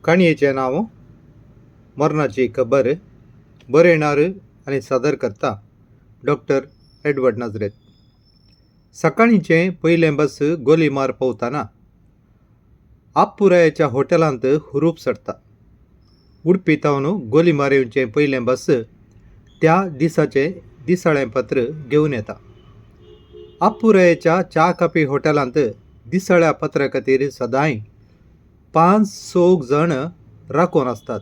काणयेचें नांव मरणाची खबर. बरयणार आनी सादर करता डॉक्टर एडवर्ड नाजरेत. सकाळींचें पयलें बस गोलीमार पावतना आप्पुरायाच्या हॉटेलांत हुरूप चडटा. उडपी थावन गोलीमार येवचें पयलें बस त्या दिसाचें दिसाळें पत्र घेवन येता. आप्पुरायाच्या च्या कापी हॉटेलांत दिसाळ्या पत्रा खातीर सदांय पांच स जाण राखून आसतात.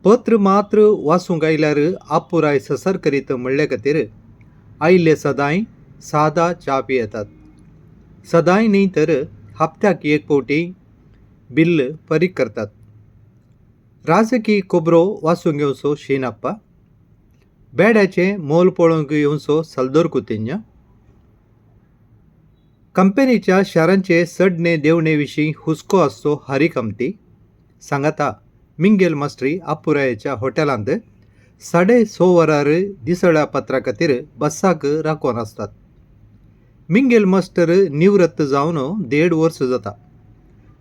पत्र मात्र वाचूंक आयल्यार आप्पुराय ससर करीत म्हणले खातीर आयिल्ले सदांय सादा च्या पियेतात. सदांय न्ही तर हप्त्याक एक फावटी बिल्ल फारीक करतात. राजकी खबरो वाचूंक येवचो शीनप्पा, बेड्याचें मोल पळोवंक येवचो सल्दोर कुतिन्य, कंपनीच्या शारांचे चडणे देंवणे विशीं हुस्को आसचो हरी कामती सांगाता मिंगेल मास्त्री आपुरायेच्या हॉटेलांत 6:30 वरार दिसळ्या पत्रा खातीर बसाक राखून आसतात. मिंगेल मास्टर निवृत्त जावन 1.5 वर्स जाता.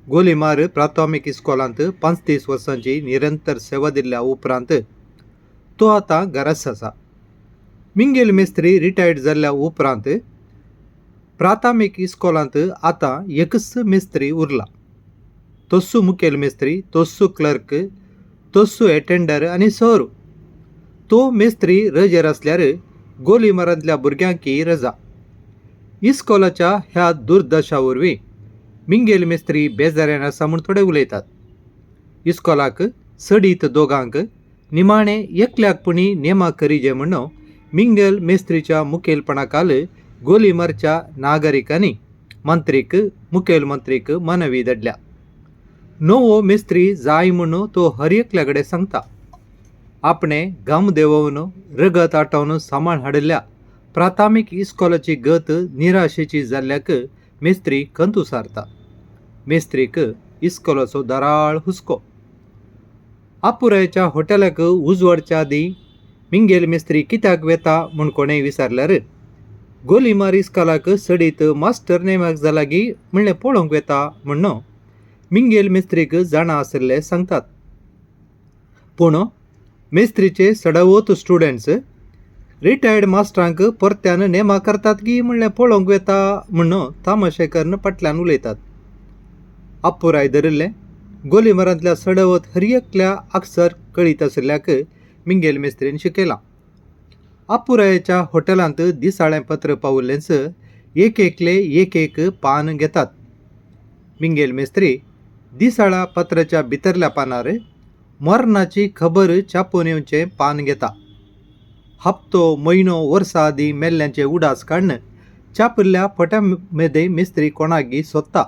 गोलीमार प्राथमीक इस्कोलांत 35 वर्सांची निरंतर सेवा दिल्ल्या उपरांत तो आतां घराच आसा. मिंगेल मेस्त्री रिटायर्ड जाल्ल्या उपरांत प्राथमीक इस्कोलांत आतां एकूच मेस्त्री उरला. तोस्सू मुखेल मेस्त्री, तोस्सू क्लर्क, तोस्सू एटेंडर आनी सर. तो मेस्त्री रजेर आसल्यार गोलीमारांतल्या भुरग्यांकी रजा. इस्कोलाच्या ह्या दुर्दशा वरवीं मिंगेल मेस्त्री बेजाऱ्यान आसा म्हूण थोडे उलयतात. इस्कोलाक चडीत दोगांक निमाणें एकल्याक पुणी नेमा करिजे म्हूण मिंगेल मेस्त्रीच्या मुखेलपणाखाल गोलीमारच्या नागरिकांनी मंत्रीक मुखेल मंत्रीक मनवी धाडल्या. नवो मेस्त्री जाय म्हूण तो हर एकल्या कडेन सांगता. आपणें घाम देंवोवन रगत आटोवन सांबाळ हाडिल्ल्या प्राथमीक इस्कोलाची गत निराशेची जाल्ल्याक मेस्त्री खंत उसारता. मेस्त्रीक इस्कोलाचो दराळ हुस्को. आपुरायच्या हॉटेलाक उजवाडच्या आदीं मिंगेल मेस्त्री कित्याक वेता म्हूण कोणेंय विचारल्यार गोलीमार इस्कोलाक चडीत मास्टर नेमक जाला गी म्हणलें पळोवंक वेता म्हूण मिंगेल मेस्त्रीक जाणा आशिल्ले सांगतात. पूण मेस्त्रीचे सडावत स्टुडंट्स रिटायर्ड मास्टरांक परत्यान नेमा करतात गी म्हणलें पळोवंक वेता म्हूण तामाशे करून फाटल्यान उलयतात. आप्पुराय धरिल्लें गोलीमारांतल्या सडवत हर एकल्या अक्षर कळीत आशिल्ल्याक मिंगेल मेस्त्रीन शिकयलां. आपुरायेच्या हॉटेलांत दिसाळें पत्र पाविल्लेंच एक एकले एक एक पान घेतात. मिंगेल मेस्त्री दिसाळ्या पत्राच्या भितरल्या पानार मरणाची खबर छापून येवचें पान घेता. हप्तो म्हयनो वर्सा आदीं मेल्ल्यांचे उडास काडून छापिल्ल्या फोट्या मेदें मिस्त्री कोणागी सोदता.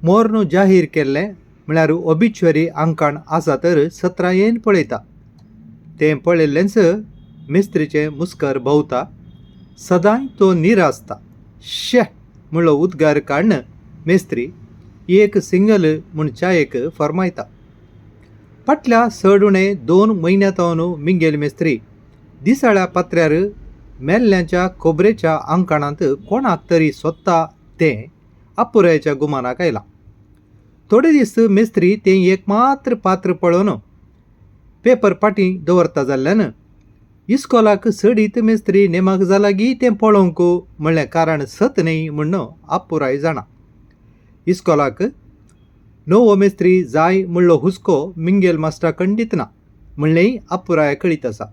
मर्ण जाहीर केल्लें म्हळ्यार ओबिच्युअरी आंकण आसा तर सत्रायेन पळयता. तें पळयल्लेंच मिस्त्रीचें मुस्कर भोंवता. सदांय तो निरासता. शे म्हणलो उद्गार काडून मेस्त्री एक सिंगल म्हूण च्यायेक फर्मायता. फाटल्या चड उणें 2 म्हयन्यां थावन मिंगेल मेस्त्री दिसाळ्या पत्र्यार मेल्ल्यांच्या खबरेच्या आंकणांत कोणाक तरी सोदता तें आपुरायेच्या गुमानाक आयलां. थोडे दीस मेस्त्री तें एक मात्र पात्र पळोवन पेपर फाटीं दवरता जाल्ल्यान इस्कोलाक चडीत मेस्त्री नेमाक जाला गी तें पळोवंक म्हणलें कारण सत न्हय म्हूण आपुराय जाणा. इस्कोलाक नवो मेस्त्री जाय म्हणलो हुस्को मिंगेल मास्टरा खंडीत ना म्हणलेंय आपुराय कळीत आसा.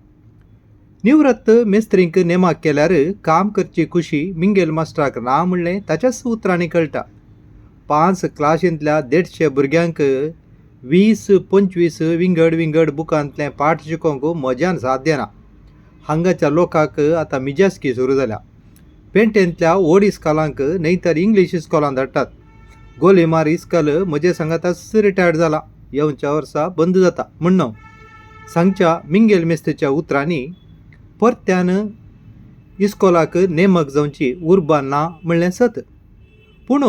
निवृत्त मेस्त्रींक नेमाक केल्यार काम करची खुशी मिंगेल मास्टराक ना म्हणलें ताच्याच उतरांनी कळटा. 5 क्लाशींतल्या 150 भुरग्यांक 20-25 विंगड विंगड बुकांतलें पाठ शिकोवंक म्हज्यान साध्य ना. हांगाच्या लोकांक आतां मिजासकी सुरू जाल्या. पेंटेंतल्या व्हड इस्कोलांक न्हय तर इंग्लीश इस्कोलांत धाडटात. गोलीमार इस्कोल म्हजे सांगाताच रिटायर्ड जाला, येवच्या वर्सा बंद जाता म्हूण सांगच्या मिंगेल मेस्त्रीच्या उतरांनी परत्यान इस्कोलाक नेमक जावची उर्बा ना म्हणलें सत. पूण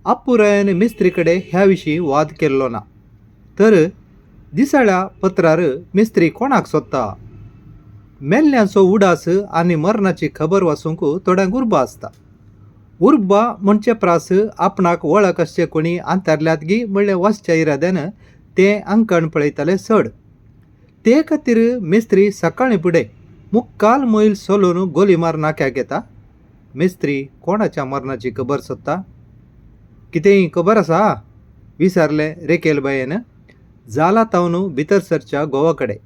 आपुरायन मिस्त्री कडेन ह्या विशीं वाद केल्लो ना. तर दिसाळ्या पत्रार मिस्त्री कोणाक सोदता? मेल्ल्यांचो उडास आनी मरणाची खबर वाचूंक थोड्यांक उर्बा आसता. उर्बा म्हणचे प्रास आपणाक वळख आसचे कोणी अंतरल्यात गी म्हणलें वचच्या इराद्यान तें अंकण पळयताले चड. ते खातीर मिस्त्री सकाळीं फुडें मुक्काल मैल चलून गोलीमार नाक्याक येता. मिस्त्री कोणाच्या मरणाची खबर सोदता? कितेंय खबर आसा? विचारलें रेकेलबायेन जाला तावन भितर सरच्या घोवा कडेन.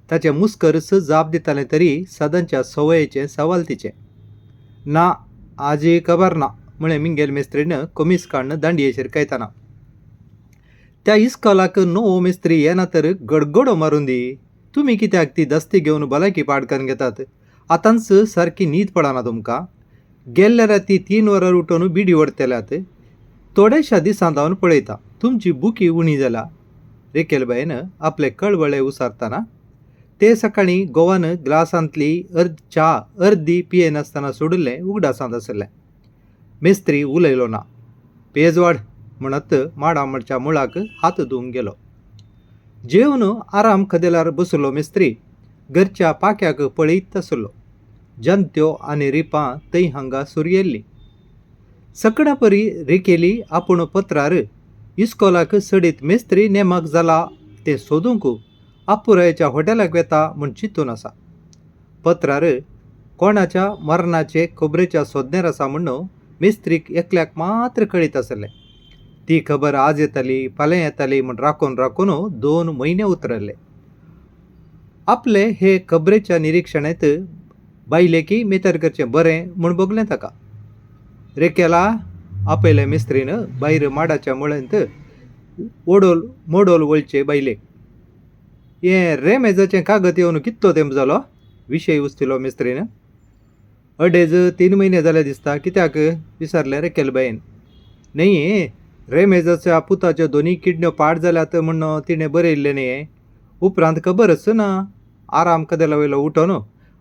ताचें मुस्करच जाप दितालें तरी सदांच्या संवयेचें सवाल तिचें. ना, आजी खबर ना, म्हळें मिंगेल मिस्त्रीन खोमीस काडून दांडये शिरकायतना. त्या इस्कोलाक नवो मिस्त्री येना तर गडगडो मारून दी. तुमी कित्याक ती दस्ती घेवन भलायकी पाड करून घेतात? आतांच सारकी न्हीद पडना तुमकां. गेल्ल्या राती 3 वरां उठून बिडी ओडटल्यात. थोड्याशा दिसांत हांव पळयता तुमची बुकी उणी जाला. रेकेलबायन आपले कळवळे उसारतना ते सकाळीं गोवान ग्लासांतली च्या अर्दी पियेनासतना सोडिल्लें उगडासांत आसलें. मिस्त्री उलयलो ना. पेजवाड म्हणत माडामडच्या मुळाक हात धुवंक गेलो. जेवन आराम कदेलार बसलो मिस्त्री घरच्या पाक्याक पळयत आसलो. जंत्यो आनी रिपां थंय हांगा सुरयेल्लीं. सकणा परी रेकेली आपूण पत्रार इस्कोलाक सडीत मिस्त्री नेमाक जाला तें सोदूंक आपुरायच्या हॉटेलाक वेता म्हूण चिंतून आसा. पत्रार कोणाच्या मरणाचे खबरेच्या सोदनेर आसा म्हूण मिस्त्रीक एकल्याक मात्र कळीत आसलें. ती खबर आज येताली फाल्यां येताली म्हूण राखून राखून 2 म्हयने उतरले. आपले हे खबरेच्या निरिक्षणेंत बायलेकी मेतर करचें बरें म्हूण भोगलें ताका. रेकेला आपयलें मिस्त्रीन भायर माडाच्या मुळेंत ओडोल मोडोल वळचे बायलेक. हें रेमेजाचें कागद येवन कितलो तेंप जालो? विशय उस्तिलो मिस्त्रीन. 2.5-3 म्हयने जाले दिसता. कित्याक? विचारलें रेकेलबायेन. न्हय, रेमेजाच्या पुताच्यो दोनूय किडण्यो पाड जाल्यात म्हूण तिणें बरयल्लें न्हय. उपरांत खबरच ना. आराम कदेला वयलो उठोन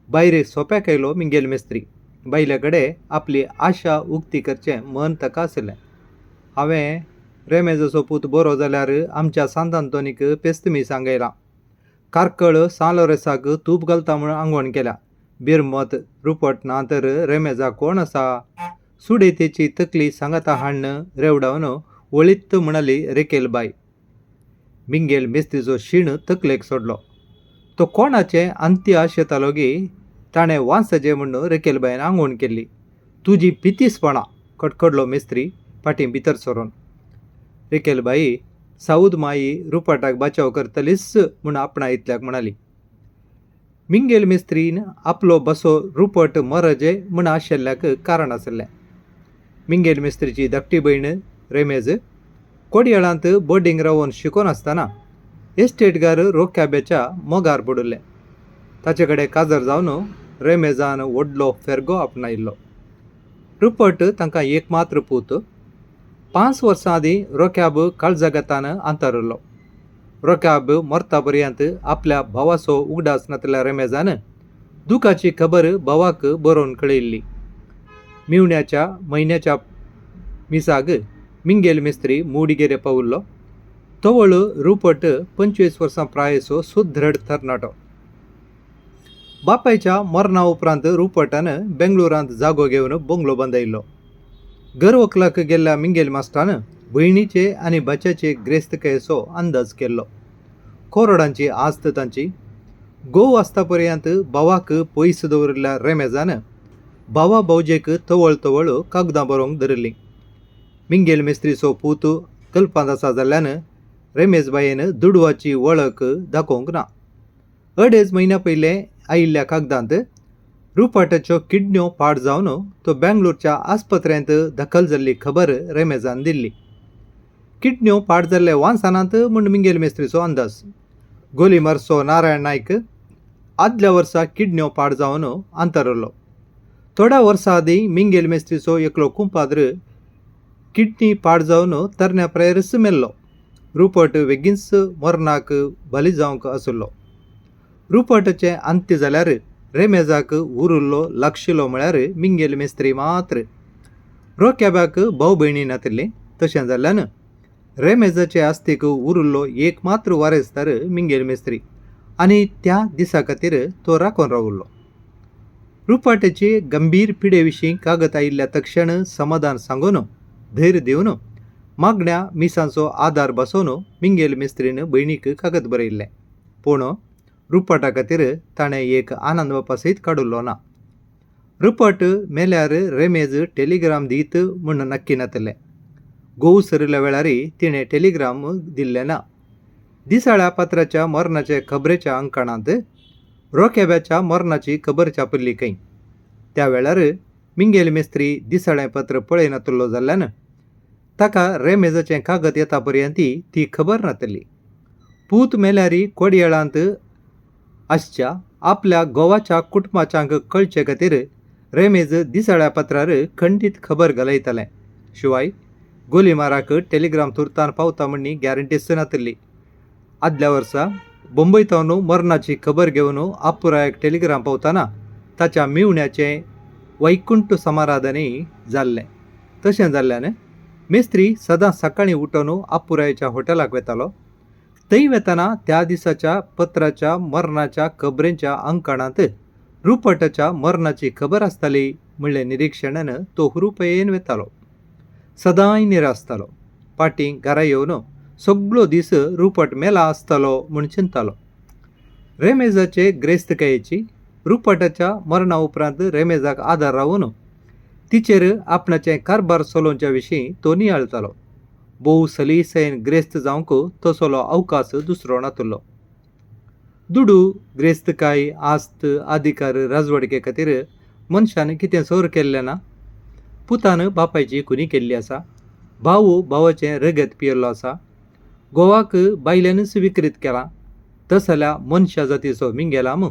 भायर सोप्याक आयलो मिंगेल मिस्त्री. बायले कडेन आपली आशा उक्ती करचें मन ताका आसलें. हांवें रेमेजाचो पूत बरो जाल्यार आमच्या सांत आंतोनीक पेस्तमी सांगयलां. कार्कळ सान लोरेंसाक तूप घालता म्हूण आंगवण केल्या. बिरमत रुपट ना तर रेमेजा कोण आसा? सुडेतेची तकली सांगाता हाडून रेवडावन वळीत म्हणाली रेकेलबाय. मिंगेल मिस्त्रीचो शीण तकलेक सोडलो. तो कोणाचे अंत्य आशेतालो गी ताणें वांसचें म्हूण रेकेलबायन आंगवण केल्ली. तुजी पितीसपणां, कडकडलो मिस्त्री फाटीं भितर सरून. रेकेलबाई साऊद माई रुपाटाक बाचाव करतलीच म्हूण आपणा इतल्याक म्हणाली. मिंगेल मिस्त्रीन आपलो बसो रुपट मरजे म्हूण आशिल्ल्याक कारण आसलें. मिंगेल मिस्त्रीची धाकटी भयण रेमेज कोडयाळांत बोर्डींग रावन शिकोन आसतना एस्टेटगार रोक्याब्याच्या मोगार पडिल्लें. ताचे कडेन काजर जावन रेमेजान व्हडलो फेरगो आपणायल्लो. रुपट तांकां एकमात्र पूत. 5 वर्सां आदीं रोक्याब काळजाघातान अंतरलो. रोक्याब मरता पर्यंत आपल्या भावाचो उगडास नातल्या रेमेजान दुखाची खबर भावाक बरोवन कळयल्ली. मिवण्याच्या म्हयन्याच्या मिसाक मिंगेल मिस्त्री मुडिगेरे पाविल्लो. तवळ रुपट 25 वर्सां प्रायेचो सुदृढ तरणाटो. बापायच्या मरणा उपरांत रुपटान बेंगळुरांत जागो घेवन बंगलो बांदयलो. घर वकलाक गेल्ल्या मिंगेल मास्टरान भयणीचे आनी भाच्याचे ग्रेस्तकायेचो अंदाज केल्लो. कोरडांची आस्त तांची. गोव आसता पर्यंत भावाक पयस दवरिल्ल्या रेमेजान भावा भावजेक तवळ तवळ कागदां बरोवंक धरिल्लीं. मिंगेल मिस्त्रीचो पूत कल्पांत आसा जाल्ल्यान रेमेजबायेन दुडवाची वळख दाखोवंक ना. 2.5 म्हयन्या पयलें आयिल्ल्या कागदांत रुपाटाच्यो किडण्यो पाड जावन तो बेंगलोरच्या आस्पत्र्यांत दाखल जाल्ली खबर रेमेजान दिल्ली. किडण्यो पाड जाल्ले वानसानात म्हूण मिंगेल मिस्त्रीचो अंदाज. गोली मारचो नारायण नायक आदल्या वर्सा किडण्यो पाड जावन अंतरलो. थोड्या वर्सां आदीं मिंगेल मिस्त्रीचो एकलो कुंपाद्र किडनी पाड जावन तरण्या प्रायरच मेल्लो. रुपट वेगींच मरणाक बली जावंक आसलो. रुपटाचें अंत्य जाल्यार रेमेजाक उरिल्लो लागशिलो म्हळ्यार मिंगेल मिस्त्री मात्र. रोक्याब्याक भाव भयणी नातिल्लीं. तशें जाल्ल्यान रेमेजाचे आस्तीक उरिल्लो एक मात्र वारेसदार मिंगेल मिस्त्री आनी त्या दिसा खातीर तो राखून राविल्लो. रुपाटेचे गंभीर पिडे विशीं कागद आयिल्ल्या तक्षण समाधान सांगून धैर्य दिवन मागण्या मिसांचो आदार बसोवन मिंगेल मिस्त्रीन भयणीक कागद बरयल्लें. पूण रुपाटा खातीर ताणें एक आनंद बापा सयत काडिल्लो ना. रुपट मेल्यार रेमेज टेलिग्राम दीत म्हूण नक्की नातलें. घोव सरिल्ल्या वेळार तिणें टेलिग्राम दिल्लें ना. दिसाळ्या पत्राच्या मरणाचे खबरेच्या अंकणांत रोकेब्याच्या मरणाची खबर छापिल्ली खंय. त्या वेळार मिंगेल मेस्त्री दिसाळें पत्र पळयनातलो जाल्ल्यान ताका रेमेजाचें कागद येता पर्यंत ती खबर नातली. पूत मेल्यार कोडयेळांत आसच्या आपल्या गोवाच्या कुटुंबाच्यांक कळचे खातीर रेमेज दिसाळ्या पत्रार खंडीत खबर घालयतालें. शिवाय गोलीमाराक टेलिग्राम तुर्तान पावता म्हण गॅरंटीच नातली. आदल्या वर्सा बोंबयतावन मरणाची खबर घेवन आपुरायक टेलिग्राम पावतना ताच्या मिवण्याचें वैकुंठ समाराधनय जाल्लें. तशें जाल्ल्यान मेस्त्री सदां सकाळीं उठून आपुरायच्या हॉटेलाक वेतालो. थंय वेतना त्या दिसाच्या पत्राच्या मरणाच्या खबरेच्या अंकणांत रुपटाच्या मरणाची खबर आसताली म्हणलें निरिक्षणान तो हुरुपयेन वेतालो. सदांय निरासतालो. फाटीं घरा येवन सगळो दीस रुपट मेला आसतालो म्हूण चिंतालो. रेमेजाचे ग्रेस्तकायेची रुपटाच्या मरणा उपरांत रेमेजाक आदार रावन तिचेर आपणाचें कारभार चलोवच्या विशीं तो नियाळतालो. भोव सलीसेन ग्रेस्त जावंक तसलो अवकाश दुसरो नातलो. दुडू ग्रेस्तकाय आस्त अधिकार राजवडके खातीर मनशान कितें सर केल्लें ना? पुतान बापायची खुनी केल्ली आसा, भाव भावाचें रगत पियेल्लो आसा, घोवाक बायल्यानूच विकृत केला. तसल्या मनशा जातीचो मिंगेलाम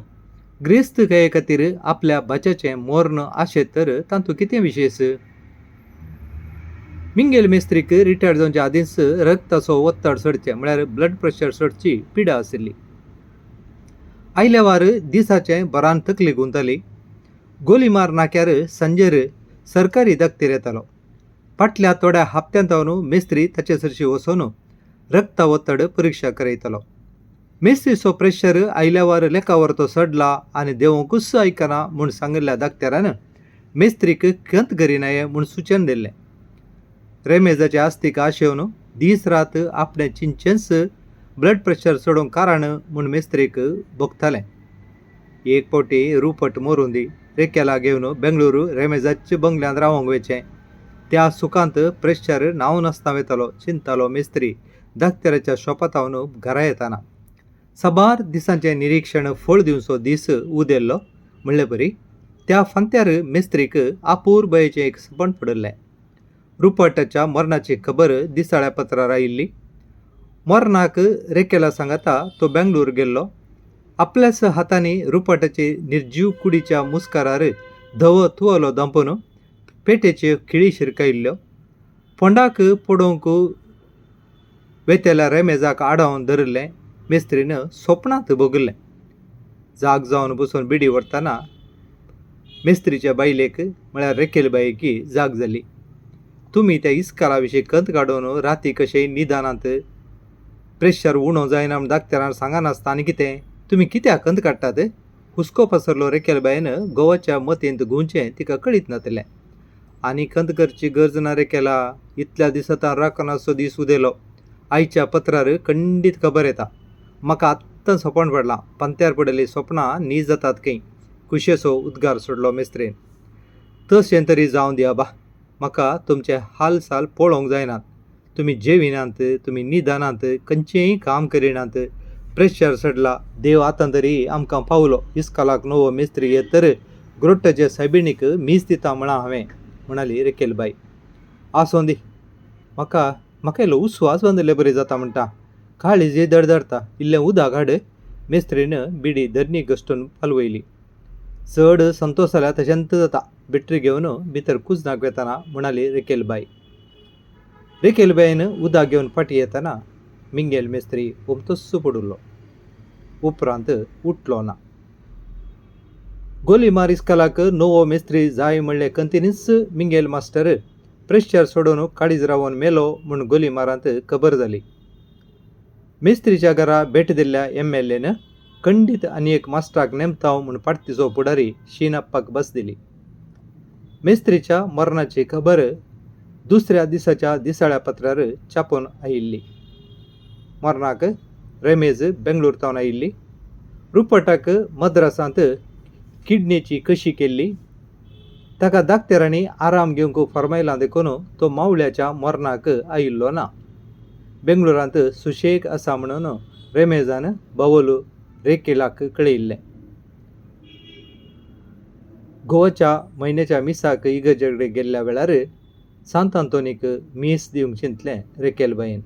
ग्रेस्तकाये खातीर आपल्या भाच्याचें मर्ण आशेत तर तातूंत कितें विशेश? मिंगेल मेस्त्रीक रिटायर जावच्या आदींच रगताचो ओत्तड चडचें म्हळ्यार ब्लड प्रेशर चडची पिडा आशिल्ली. आयल्या वार दिसाचें बरान तकली गुंताली. गोलीमार नाक्यार सांजेर सरकारी दक्तेर येतालो. फाटल्या थोड्या हप्त्यांत मेस्त्री ताचे सरशी वचून रगता ओत्तड परिक्षा करयतालो. मेस्त्रीचो प्रेशर आयल्या वार लेखावर तो चडला आनी देवोंकूच आयकना म्हूण सांगिल्ल्या दाक्तेरान मेस्त्रीक खंत करिनाये म्हूण सुचन दिल्लें. रेमेजाचे आस्तीक आशेवन दीस रात आपणें चिंचेंच ब्लड प्रेशर चडोवंक कारण म्हूण मेस्त्रीक भोगतालें. एक फावटी रुपट मरून दी रेकेला घेवन बेंगळुरू रेमेजाचे बंगल्यांत रावंक वयचें. त्या सुखांत प्रेशर नांव नासतना वयतालो चिंतालो मेस्त्री दाक्तेराच्या शॉपांत घरा येताना. साबार दिसांचें निरिक्षण फळ दिवचो दीस उदेल्लो म्हणले परी त्या फांत्यार मेस्त्रीक अपुरबायेचें एक सपन पडिल्लें. रुपटाच्या मरणाची खबर दिसाळ्या पत्रार आयिल्ली. मरणाक रेकेला सांगाता तो बेंगलोर गेल्लो. आपल्याच हातांनी रुपटाचे निर्जीव कुडीच्या मुस्कारार धवो तुवालो धांपून पेटेच्यो खिळी शिरकायिल्ल्यो. फोंडाक पडोवंक वेतेल्या रेमेजाक आडावन धरिल्लें मेस्त्रीन सोपणांत भोगिल्लें. जाग जावन बसून बिडी व्हरतना मेस्त्रीच्या बायलेक म्हळ्यार रेकेल बायेक जाग जाली. तुमी त्या इस्काला विशीं खंत काडून राती कशें निदानांत प्रेशर उणो जायना म्हूण दाक्तेरान सांगनासतना आनी कितें तुमी कित्याक खंत काडटात? हुस्को पसरलो रेकेल बायेन घोवाच्या मतींत घुंवचें तिका कळीत नातलें. आनी खंत करची गरज ना रेकेला, इतल्या दिसांत राखनासो दीस उदेलो. आयच्या पत्रार खंडीत खबर येता. म्हाका आत्तां सपन पडलां. पांत्यार पडिल्लीं सपनां न्हीद जातात खंय. खुशयेचो उद्गार सोडलो मेस्त्रीन. तशें तरी जावं दी आबा, म्हाका तुमचे हालचाल पळोवंक जायनात. तुमी जेविनात, तुमी न्हिदनात, खंयचेंय काम करिनात. प्रेशर चडला. देव आतां तरी आमकां पावलो. इस्कालाक नवो मेस्त्री येत तर ग्रोट्टाचे सायबिणीक मीस दिता म्हळां हांवें, म्हणाली रेकेल बाय. आसों दी, म्हाका म्हाका इल्लो उस्वास बांदिल्ले बरी जाता म्हणटा. काळीज दडदडटा. इल्लें उदक हाड. मेस्त्रीन बिडी धरणी घश्टून पालवयली. चड संतोश जाल्यार तशेंच जाता. बेटरी घेवन भितर कुजनाक वेतना म्हणाली रेकेल बाय. रेकेल बायन उदक घेवन फाटीं येतना मिंगेल मेस्त्री ओमतोच पडिल्लो. उपरांत उठलो ना. गोलीमार इस्कालाक नवो मेस्त्री जाय म्हणले कंतिनीच मिंगेल मास्टर प्रेशर सोडून काळीज रावन मेलो म्हूण गोलीमारांत खबर जाली. मेस्त्रीच्या घरा भेट दिल्ल्या एम एल एन खंडीत आनी एक मास्टराक नेमतांव म्हूण पार्टीचो फुडारी शीनप्पाक बस दिली. मेस्त्रीच्या मरणाची खबर दुसऱ्या दिसाच्या दिसाळ्या पत्रार छापून आयिल्ली. मरणाक रेमेज बेंगळूर थावन आयिल्ली. रुपटाक मद्रासांत किडनेची कशी केल्ली. ताका दाक्तेरांनी आराम घेवंक फर्मायलां देखून तो मावळ्याच्या मरणाक आयिल्लो ना. बेंगळुरांत सुशेग आसा म्हणून रेमेजान बावल रेकेलाक कळयिल्लें. गोवाच्या म्हयन्याच्या मिसाक इगर्जे कडेन गेल्ल्या वेळार सांत आंतोनीक मीस दिवंक चिंतलें रेकेलबायेन.